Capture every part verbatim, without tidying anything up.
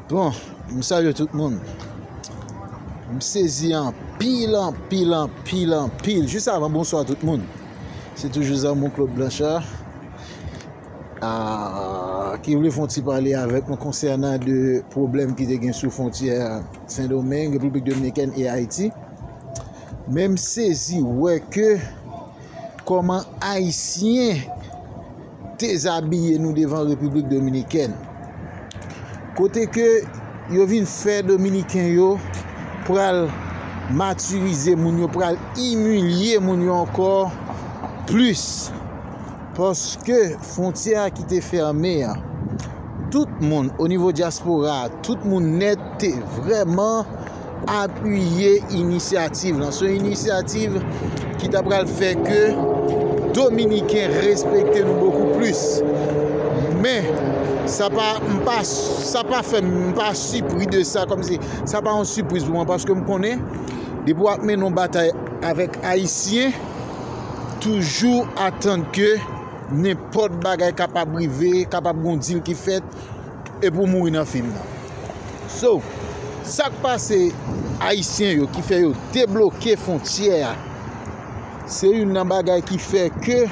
Bon, m salye tout moun. M sezi anpil, anpil, anpil, anpil. Jis avan, bonswa tout moun. Se toujou zanmi w Claude Blanchard, a, ki vle fè yon ti pale avèk nou konsènan de pwoblèm ki te gen sou fwontyè Sendomeng, Repiblik Dominikèn e Ayiti. Men m sezi wè ke kòman Ayisyen dezabiye nou devan Repiblik Dominikèn. Kote ke yo vin fè Dominiken yo pral matirize moun yo, pral imilye moun yo ankò plis. Paske fwontyè a ki te fèmen an, tout moun o nivo dyaspora a, tout moun nèt te vrèman apiye inisyativ lan. Se yon inisyativ ki ta pral fè ke Dominiken respekte nou bokou plis. Men, sa pa, m pa, sa pa fè m, m pa sipri de sa, kòmsi sa pa yon sipriz pou mwen, paske m konnen, depi w ap mennen yon batay avèk Ayisyen, toujou atann ke nenpòt bagay kapab rive, kapab gon dil ki fèt, epi w mouri nan fim nan. So, sa k pase Ayisyen yo ki fè yo debloke fwontyè a, se youn nan bagay ki fè ke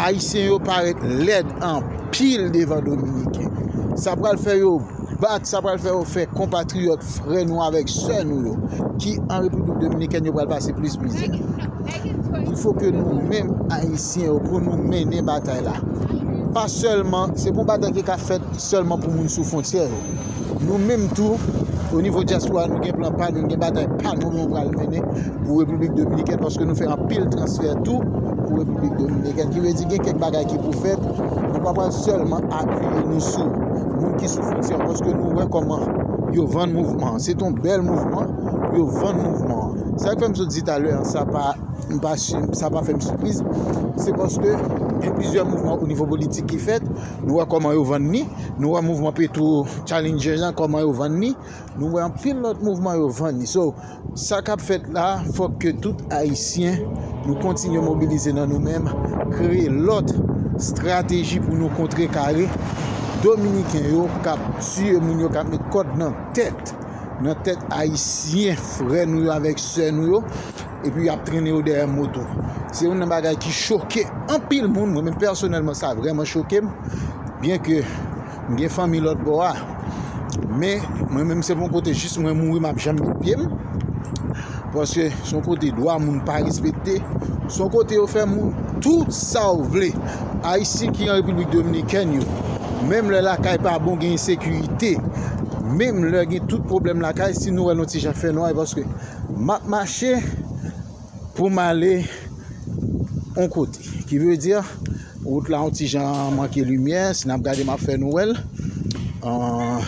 Ayisyen yo parèt lèd anpil devan Dominiken. Sa pral fè yo bat, sa pral fè yo fè konpatriyòt, frè nou avèk sè nou yo ki an Repiblik Dominikèn yo pral pase plis mizè. Il faut que nou menm Ayisyen yo, pou nou mennen batay la. Pa sèlman, se pa yon batay ki ka fèt sèlman pou moun sou fwontyè yo. Nou menm tou, o nivo dyaspora, nou gen plan pa nou, nou gen batay pa nou, nou pral mennen pou Repiblik Dominikèn, paske nou fè anpil transfè tou pou Repiblik Dominikèn. Ki vle di gen kèk bagay ki pou fèt, nou pa pral sèlman apiye nou sou moun ki sou fwontyè, paske nou wè kòman yo vann mouvman an. Se te yon bèl mouvman, yo vann mouvman an. Sa k fè m sot di talè an, sa pa, m pa si, sa pa fè m sipriz, se paske gen plizyè mouvman o nivo politik ki fèt, nou wè kòman yo vann ni, nou wè mouvman Petro Challengers lan, kòman yo vann ni, nou wè anpil lòt mouvman yo vann ni. So, sa k ap fèt la, fòk ke tout Ayisyen, nou kontinye mobilize nan nou menm, kreye lòt estrateji pou nou kontrekare Dominiken yo k ap tiye moun yo, k ap met kòd nan tèt, nan tèt Ayisyen, frè nou yo avèk sè nou yo, epi y ap trennen yo dèyè moto. Se youn nan bagay ki choke anpil moun. Mwen menm pèsonèlman, sa vrèman choke m, byen ke m gen fanmi lòt bò a. Men, mwen menm, se pa yon kote jis mwen mouri, m ap janm met pye m. Paske se yon kote dwa moun pa respekte. Se yon kote yo fè moun tout sa w vle. Ayisyen ki an Repiblik Dominikèn yo, menm lè lakay pa bon, gen ensekirite. Menm lè gen tout pwoblèm lakay, si nou wè l yon ti jan fè nwa, e paske m ap mache pou m ale yon kote. Ki vle di, wout la yon ti jan manke limyè. Si n ap gade, m ap fè nou wè l. Ah,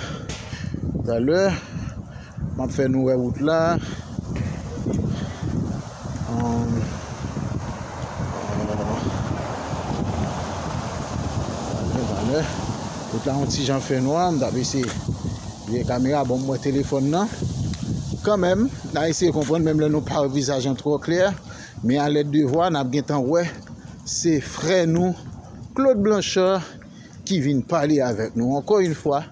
talè, m ap fè nou wè wout la. Ah, ah, talè, talè. Wout la yon ti jan fè nwa, m t ap eseye vire kamera, bon, m wè telefòn nan. Kanmenm, n a eseye konprann, menm lè nou pa wè vizaj lan twò klè, men a lèd de vwa, n ap gentan wè se frè nou, Claude Blanchard, ki vin pale avèk nou. Ankò yon fwa,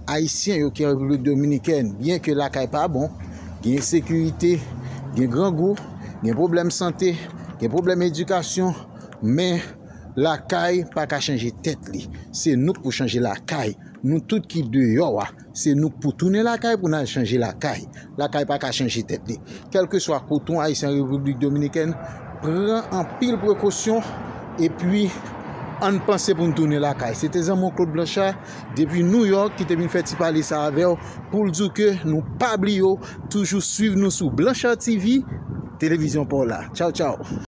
Ayisyen yo ki an Repiblik Dominikèn, byen ke lakay pa bon, gen ensekirite, gen grangou, gen pwoblèm sante, gen pwoblèm edikasyon, men lakay pa ka chanje tèt li. Se nou k pou chanje lakay. Nou tout ki deyò a, se nou k pou tounen lakay pou n al chanje lakay. Lakay pa ka chanje tèt li. Kèlkeswa kote w Ayisyen an Repiblik Dominikèn, pran anpil prekosyon, epi ann panse pou n tounen lakay. Se te zanmi w Claude Blanchard, depi New York, ki te vin fè ti pale sa avè w, pou l di w ke nou pa bliye w, toujou swiv nou sou Blanchard T V, televizyon pa w la. Tchaw, tchaw.